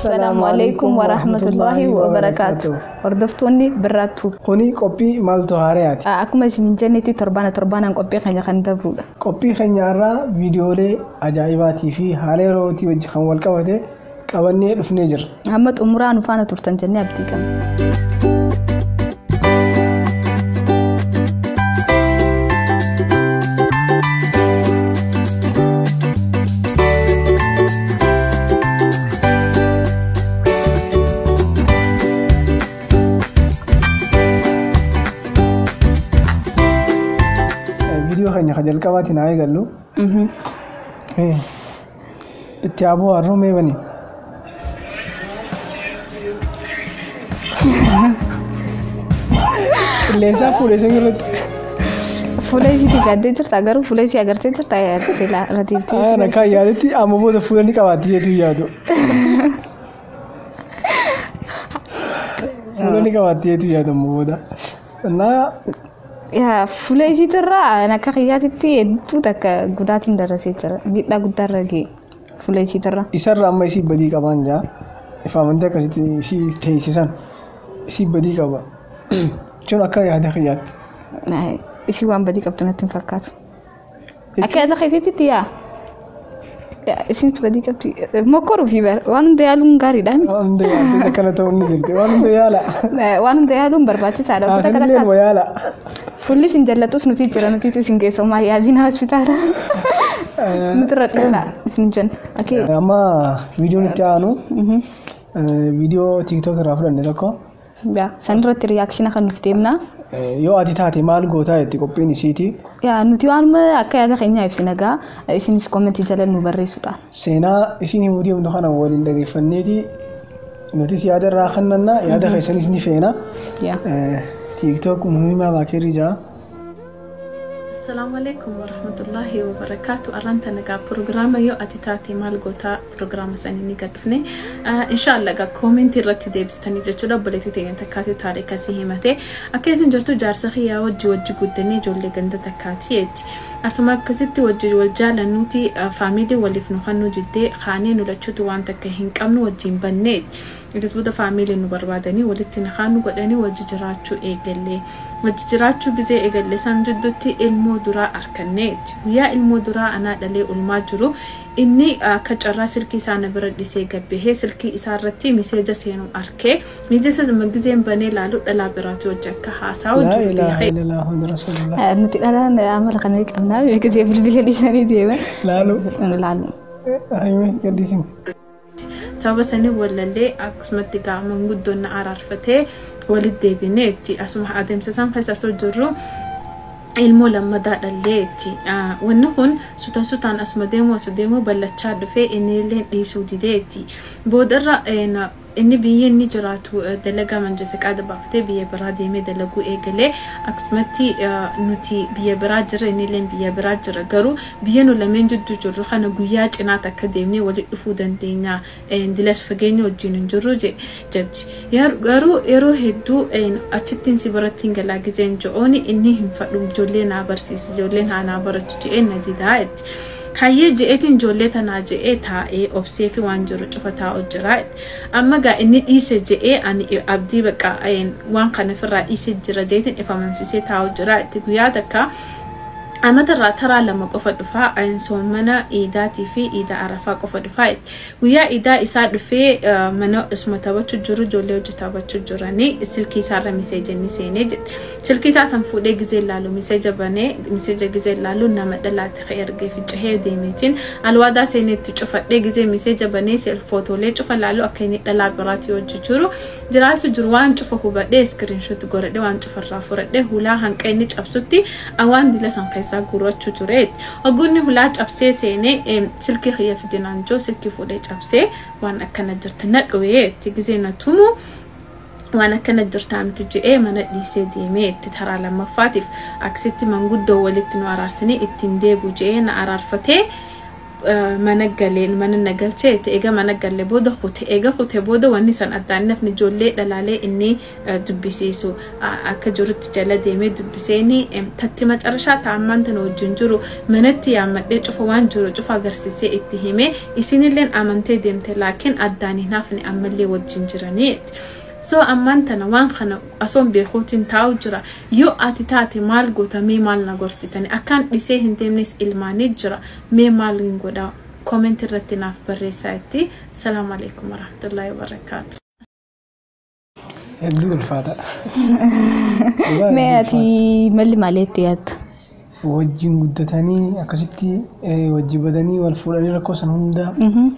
Assalaamu alaikum warahmatullahi wabarakaatu. Hordoftoonni Birraattuu. Kuni qophii maaltu haaraati? Akkuma isin jennetti torbaana torbaanaan qophii keenya kan dabrudha. Qophii keenya irraa viidiyoolee ajaa'ibaatii fi haala yerootii wajji kan wal qabate qabannee dhufnee jirra. Hamma xumuraa nu faana turtan jennee abdii qabna. Viidiyoo keenya kan jalqabaatiin haa eegallu. Itti aboo harruu mee bani? Qilleensaa fuula isin irratti. Fuula isiitiif yaaddee jirta garuu fuula isii agartee jirta yaaddee ratiiftee. Ayyaana kan yaadetti amma booda fuula ni qabaatti jeetu yaadu. Fuula ni qabaatti jeetu yaadu amma booda. Naa Yaa fuula isiitirraa akka kiyyaatitti hedduu takka gudaatiin darasee jira. Miidhaa guddaarra ga'e fuula isiitirra. Isarra amma isii badii qabaan jaa. Ifa amantii akkasitti isii teessisan isii badii qaba. Jechuun akka yaada kiyyaatti. Isii waan badii qabdu natti hin fakkaatu. Akka yaada keessitti yaa. Isinis badii qabdi. Mokkoruu fi waan hunda yaaluun gaariidha. Waan hunda yaaltee akkana ta'uun ni jirti. Waan hunda yaala. Waan hunda yaaluun barbaachisaadha. Kutaa Haatiin illee kana yaala. Fuulli isin jallatus nuti jira nutiitu isin geessomaa yaazina hospitaala. Nutirra dhiisaa isin jenna. Akee. Amma viidiyoon itti aanu viidiyoo TikTok irraa fudhanne tokko. Yaa san irratti reaction kan nuuf deemna. Yoo ati taate maal gootaa jetti qophiin isiiti. Yaa nuti waanuma akka yaada keenyaa ibsina gaa isinis comment jala nu barreessuudhaan. Seenaa isiin himuu deemtu kana waliin dhageeffanneeti nutis yaada irraa kennanna yaada keessanis ni feena. Yaa. TikTok muhiimaa baakeerri jaa. Assalaamu alaikum warahmatullahi wabarakaatu. Arraan tana gaa proogiraama yoo ati taate maal gootaa proogiraama sanii ni gadhufne. Inshaallah gaa comment irratti deebistaniif jechuudha. Obboleettii teenya takkaatu taarika si himate. Akka isin jirtu jaarsa kiyyaa wajji wajji guddannee ijoollee ganda takkaati jechi. Asuma akkasitti wajji wal jaalannuuti family waliif nu kannu jiddee kaanee nu lachuutu waan takka hin qabnu wajjin bannee. Akkas booda family nu barbaadanii walitti nu godhanii wajji jiraachuu eegallee. Wajji jiraachuu gizee eegalle san jidduutti ilmoo duraa arganneeti. Guyyaa ilmoo duraa anaa dhalee ulmaa jiru inni akka carraa silkii isaa na bira dhisee gabbahee silkii isaa irratti message seenuu arkee message gizeen banee ilaalu dhalaa biraatu wajji akka haasaa'u Laa jiru ilaaha beekee. illallah Muhammad Rasulullah. Nuti dhalaan amala kana qabnaa beeksisee bilbila dhiisanii deeman. Laalu. Laalu. Ayime gaddiisin. Sababa sanii wallallee akkasumatti gaa manguddoon na araarfatee walitti deebineetti. Asuma adeemsa isaan keessa osoo jirru ilmoo lammadaa dhalleetti. Wanni kun suta sutaan asuma deemu asuma deemu ballachaa dhufee inni illee dhiisuu dideetti. Boodarra inni biyya inni jiraatu dalagaa manja fiqaada baafatee biyya biraa deemee dalaguu eegalee akkasumatti nuti biyya biraa jira inni illee biyya biraa jira garuu biyya nu lameen jidduu jirru kana guyyaa cinaatti akka deemnee walitti dhufuu dandeenya dilas fageenya wajjin hin jirru jetti. Garuu yeroo hedduu achittiin si biratti hin galaa gizeen je'ooni inni hin fadhu ijoollee naa barsiisi ijoolleen haa naa baratu je'ee na didaa jetti. Hayyee je'eetiin ijoollee tanaa je'ee taa'ee obsee fi waan jiru cufa taa'u jira. Amma gaa inni dhiise je'ee ani abdii baqa waan kana ofirraa dhiise jira jeetiin ifamansiisee taa'u jira. Guyyaa takka amatarraa taraa lama qofa dhufaa soomana iidaatii fi iidaa arafaa qofa dhufaa. Guyyaa iidaa isaa dhufee mana isuma taphachuu jiru ijoollee hojii taphachuu jiranii silkii isaarra message inni seenee jedhe. Silkii isaa san fuudhee gizee ilaalu message banee message gizee ilaalu nama dhalaatti ka'e ergee ficcahee deemeetiin alwaadaa seeneetti cufadhee gizee message banee footoolee cufa ilaalu akka inni dhalaa biraatii hojii jiru jiraatu jiru waan cufa hubadhee screenshot godhadhee waan cufarraa fudhadhee hulaa hanqa inni cabsutti waan dila san keessaa gurrachuu ture. Oggunni hulaa cabsee seenee silkii kiyya fidinaan jiru silkii fuudhee cabsee waan akkana jirta na dhowee itti gizee na tumu waan akkana jirtaa miti je'ee mana dhiisee deemee itti taraa lammaffaatiif akkasitti manguddoo walitti nu araarsanii ittiin deebu je'ee na araarfatee. Mana galee mana na galchee eega mana galee booda kute, eega kute booda wanni san addaan nafni ijoollee dhalaalee inni dubbisiisu akka jirutti jala deemee dubbiseeni tatti macarashaa ta'ammaan tana wajjin jiru manatti yaammadhee cufa waan jiru cufa agarsiisee itti himee isinilleen amantee deemte, laakiin addaan hin hafne, ammallee wajjin jiranii. So ammaan tana waan kana osoon beekuutiin taa'u jira. Yoo ati taate maal goota? Mee maal na gorsitani? Akkaan dhisee hin deemnes ilmaanii jira. Mee maal hin godhaa? Comment irratti naaf barreessaa itti. Salaamu alaikum warahmatullaahi wabarakaatu. Hedduu ulfaata. Mee ati malli maaliitti yaadda? Wajjin guddatanii akkasitti wajjin badanii wal fuudhanii rakkoo san hunda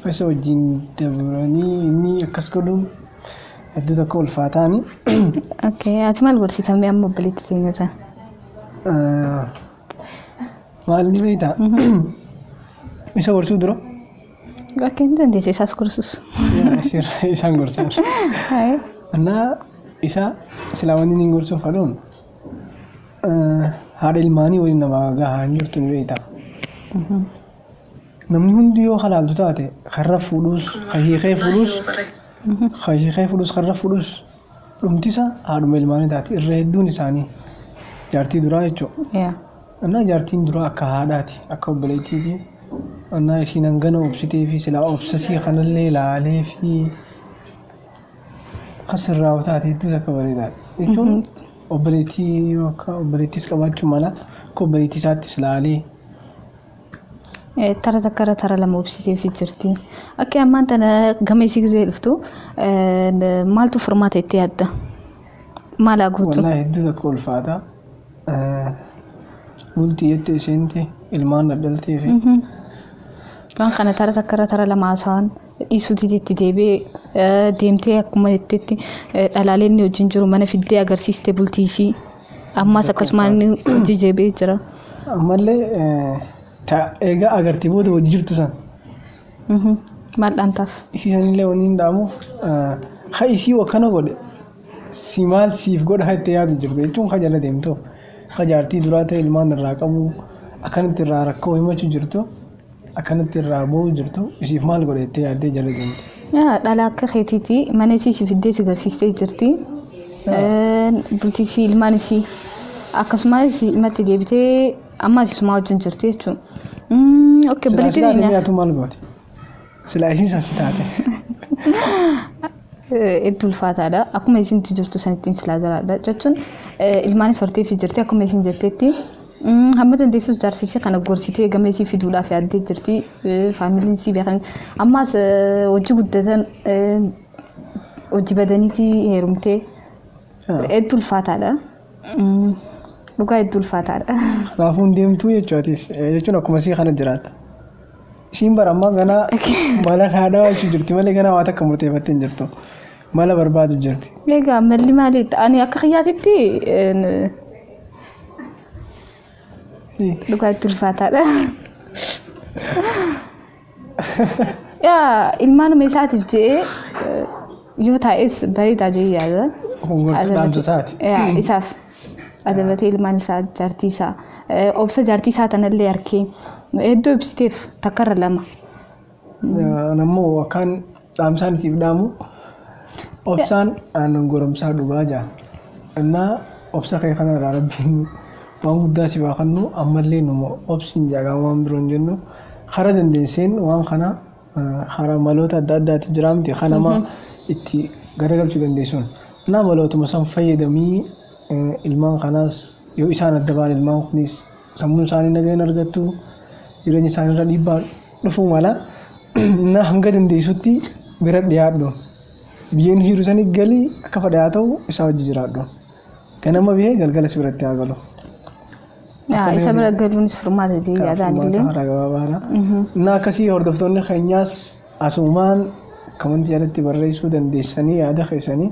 keessa wajjin dabranii inni akkas godhuun hedduu tokko ulfaataani. Okay, ati maal gorsita mee amma obboleettii teenya sana? Maal ni beektaa? Isa gorsuu dura. Akka hin dandeesse isaas gorsus. Isaan gorsan. Annaa isa silaa wanni inni gorsuuf haadhuun haadha ilmaanii waliin nama gahaa hin jirtu ni beektaa. Namni hundi yoo halaaltu taate karra fuudhus, kan hiikee fuudhus, kan hiikee fuudhus, karra fuudhus dhumtisa haadhuma ilmaanii taate irra hedduun isaanii jaartii duraa jechuudha. Annaa jaartiin duraa akka haadhaati, akka obboleettiiti. Annaa isiin hangana obsitee fi silaa obsasii kanallee ilaalee fi kasirraa taate hedduu takka bareedaadha. Jechuun obboleettii yoo akka obboleettiis qabaachuu mala akka obboleettii isaattis ilaalee. Tara takka irra tara lama obsiteefii jirti. Akka ammaan tana gama isii gisee dhuftu maaltu furmaata itti yaadda? Maal haa gootu? Wallaahi hedduu takka ulfaata. Bultii jettee isheenti ilmaan dhadhaltee fi. Waan kana tara takka irra tara lama haasawaan dhiisuutii itti deebi'ee deemtee akkuma jettetti dhalaalee inni wajjin jiru mana fiddee agarsiiste bultii ishii. Ammas akkasumaan inni hojii deebi'ee jira. Ammallee egaa agartee booda wajji jirtu san. Maal dhaamtaaf? Isii sanillee wanni hin dhaamuuf ha isii akkana godhe si maal siif godha ha itti yaadu jirtu jechuun ha jala deemtuuf ha jaartii duraa ta'e ilmaan irraa qabu akkanatti irraa rakkoo himachuu jirtu akkanatti irraa boo'u jirtu isiif maal godhe itti yaaddee jala deemte. Dhala akka keetiiti mana isii si fiddee si garsiistee jirti. Bultii isii ilmaan isii akkasumas himatti deebitee ammas isumaa wajjin jirti jechuudha. Okay, Silaa obboleettii si taate teenyaaf. mi'aatu maal goote? Silaa isiin san si taate. Hedduu ulfaataadha. Akkuma isintu jirtu sanittiin silaa jiraadha jechuun ilmaanis horteefii jirti akkuma isin jettetti. Hamma dandeessus jaarsisii kana gorsitee gama isii fiduudhaaf yaaddee jirti. Faamiliin isii beekan. Ammas hojii guddatan hojii badaniitii heerumtee hedduu ulfaataadha. Dhugaa hedduu ulfaataadha. Kanaafuu hin deemtuu jechuutis jechuun akkuma isii kana jiraata. Isiin bara ammaa ganaa mala haadhaa jechuu jirti malee ganaa waa takka murteeffattee hin jirtu. Mala barbaadu jirti. Egaa malli maali? Ani akka kiyyaatitti dhugaa itti ulfaataadha. Yaa ilmaanuma isaatiif jedhee yoo taa'es bareedaa jedhee yaada. Kun gorsa dhaamsa isaati. Yaa isaaf adabatee ilmaan isaa jaartii isaa obsa jaartii isaa tanallee harkee hedduu ibsiteef takkarra lama. Nammoo akkaan dhaamsaan isiif dhaamu obsaan aannan goromsaa dhugaa jaa. Innaa obsa kee kanarraa rabbiin waan guddaa si baafannu ammallee numa obsiin jaagaa waan biroo hin jennu karaa dandeesseen waan kana karaa maloota adda addaati jira miti kan nama itti garagalchuu dandeessuun. Innaa malootuma san fayyadamii ilmaan kanaas yoo isaan adda ba'an ilmaan kunis sammuun isaanii nagaan argattu jireenya isaaniirra dhiibbaa dhufuu mala. Innaa hanga dandeessutti bira dhiyaadhu. Biyyeen jiru sanii galii akka fedhe haa ta'u isaa wajji jiraadhu. Ganama bihee galgala si biratti haa galu. Isa bira galuunis furmaata jedhee yaadaan illee. Karaa gabaabaadha. Innaa akkasii hordoftoonni keenyaas asumaan kamantii jalatti barreessuu dandeessanii yaada keessanii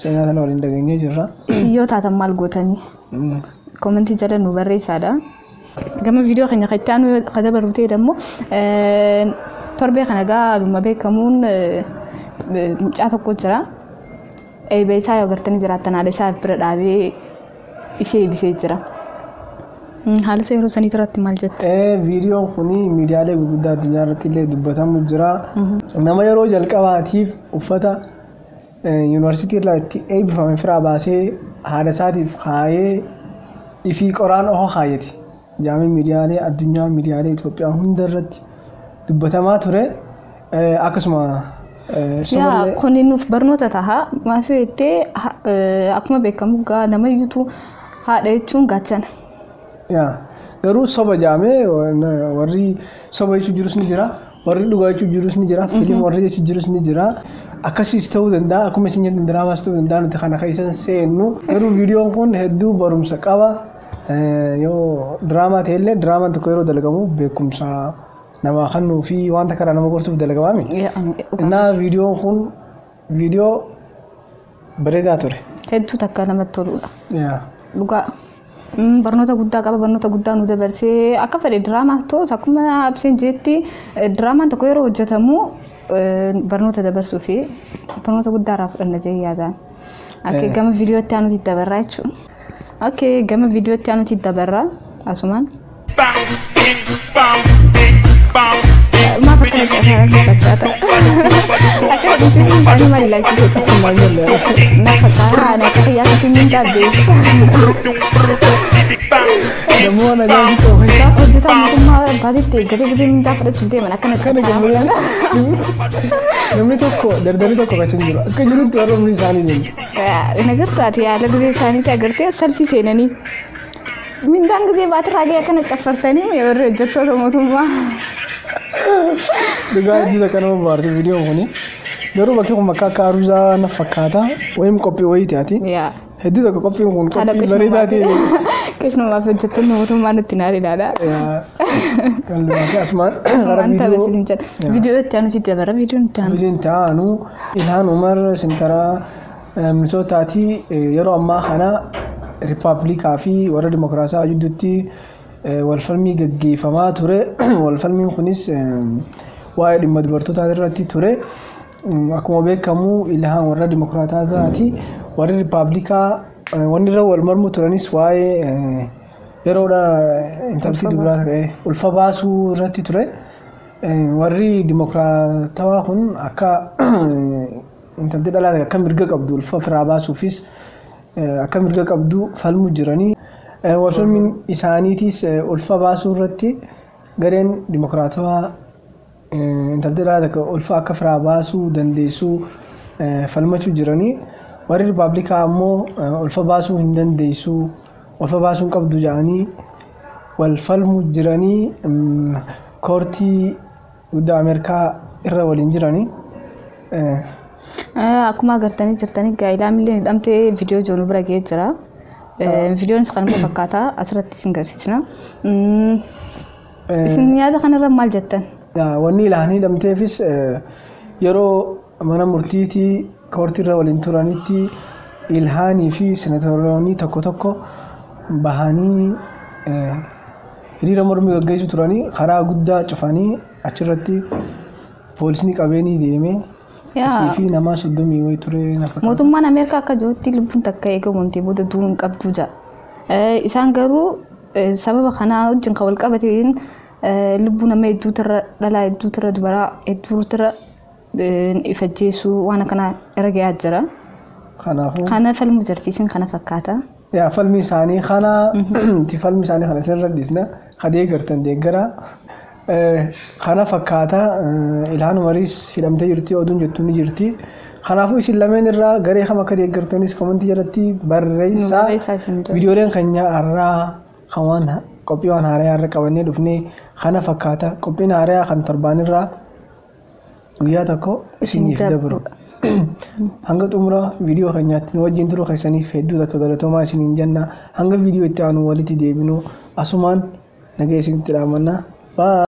seenaa sana waliin dhageenyee jirra. Isin yoo taatan maal gootanii? Komentii jala nu barreessaadha. Gama viidiyoo keenya kan itti aanu kan dabarru ta'e immoo torbee kana egaa haaluma beekamuun mucaa tokko jira. Eebba isaa yoo agartanii jiraattan haadha isaa bira dhaabee ishee eebbisee jira. Haala yeroo sanii irratti maal jette? Viidiyoon kun miidiyaalee gurguddaa addunyaa irratti illee dubbatamu jira. Nama yeroo jalqabaatiif uffata yuunivarsiitii irraa itti eebbifame firaa baasee haadha isaatiif kaayee ifii qoraan oho kaayete. Jaamii miidiyaalee addunyaa miidiyaalee Itoophiyaa hunda irratti dubbatamaa ture. Akkasuma Yaa kuni nuuf barnoota taha. Maaf jettee akkuma beekamu namayyuutu haadha jechuun gaachana. Yaa garuu soba jaamee warri soba jechuu jirus ni jira. Warri dhugaa jechuu jirus ni jira. Filim warri jechuu jirus ni jira. Akkasiis ta'uu danda'a. Akkuma isin jettan diraamaas ta'uu danda'a. Nuti kana keessa seennu. Garuu viidiyoon kun hedduu barumsa qaba. Yoo diraamaa ta'ellee diraamaan tokko yeroo dalagamu beekumsa namaa kennuu fi wanta karaa nama gorsuuf dalagamaami. Innaa viidiyoon kun viidiyoo bareedaa ture. Hedduu takka namatti toludha. Dhugaa. Barnoota guddaa qaba, barnoota guddaa nu dabarsee akka fedhe diraamaa ta'us akkuma abseen jeetti diraamaan tokko yeroo hojjetamu barnoota dabarsuu fi barnoota guddaa irraa fudhanna jee yaadaan. Akka gama viidiyootti aanutti dabarraa jechuudha. Okay, gama viidiyootti aanutti dabarraa asumaan. Maaf akkana caasaa fakkaata. Akka dhiichisuun isaanii maal ilaalchisudha? Na fakkaata ani akka xiyyaatti hin dhaabbe. Namuu waan ajaa'ibsiisu ta'u keessaa. Hojjetaa mootummaa baatiitti eeggatee bitee mindaa fudhachuuf deeman akkana caasaa. Namni tokko dardarri tokko kan jiru akka jirutti warra umrii isaanii deemu. Nagartu ati yaala gisee isaaniitti agartee salfii seenanii. Mindaan gisee baatirraa gahee akkana caffartanii warri hojjettoota mootummaa. Dhugaa hedduu takka nama bohaarsa viidiyoon kuni. Garuu bakki kun bakka akka aruuzaa na fakkaata. Wayim qophii wayiiti ati. Hedduu tokko qophiin kun qophii bareedaa ta'e. Qishnumaaf hojjettoonni mootummaa nutti naan ilaala. Asumaan gara viidiyoo. Viidiyoo itti aanu sitti dabara viidiyoon itti aanu. Viidiyoon itti aanu Ilhaan Umar Sintaraa Minisootaati yeroo ammaa kana Rippaabilikaa fi warra Dimokiraasaa gidduutti walfalmii gaggeeffamaa ture. Walfalmiin kunis waa'ee dhimma dubartootaa irratti ture. Akkuma beekamu Ilhaan warra Dimokiraataati. Warri Rippaabilikaa wanni irra wal mormu turanis waa'ee yeroodha intalti dubaraa ulfa baasuu irratti ture. Warri Dimokiraatawaa kun akka intalti dhalaa akka mirga qabdu ulfa firaa baasuufis akka mirga qabdu falmu jiranii. Walfalmiin isaaniitis ulfa baasuu irratti gareen Dimokiraatawaa intalti dhalaa takka ulfa akka firaa baasuu dandeessuu falmachuu jiranii. Warri Rippaabilikaa ammoo ulfa baasuu hin dandeessuu, ulfa baasuu hin qabdu jedhanii wal falmu jiranii koortii guddaa Ameerikaa irra waliin jiranii. Akkuma agartanii jirtanii gaa'ilaa illee hidhamtee viidiyoo joonuu bira ga'ee jira. Viidiyoonis kan fakkaata asirratti isin agarsiisna. Isin yaada kanarra maal jettan? Wanni Ilhaan hidhamteefis yeroo mana murtiitii koortii irra waliin turanitti Ilhaanii fi senatoroonni tokko tokko bahanii hiriira mormii gaggeessuu turanii karaa guddaa cufanii achirratti poolisni qabeenii deemee asii fi nama 30 wayii ture. Mootummaan Ameerikaa akka jirutti lubbuun takka eegamamtee booda du'uu hin qabdu jedha. Isaan garuu sababa kanaa wajjin kan wal qabateen lubbuu nama hedduutirra dhalaa hedduutirra dubaraa hedduutirra ifajjeessuu waan akkanaa irra gahaa jira. Kanaafuu. Kana falmuu jirti isin kana fakkaata. Yaa falmi isaanii kana itti falmi isaanii kana isinirra dhiisna kadee gartan deeggara. Kana fakkaata Ilhaan Umariis hidhamtee jirti oduun jettu ni jirti. Kanaafuu isin lameen irraa garee kam akka deeggartanis komentii jalatti barreessaa. Viidiyooleen keenya har'aa kan waan qophii waan haaraa irra qabannee dhufnee kana fakkaata qophiin haaraa kan torbaan irraa guyyaa tokko isiniif dabru. Hanga xumura viidiyoo keenyaatti nu wajjin turuu keessaniif hedduu takka galatoomaa isiniin jenna. Hanga viidiyoo itti aanu walitti deebinu asumaan nagaa isinitti dhaamanna. Bye.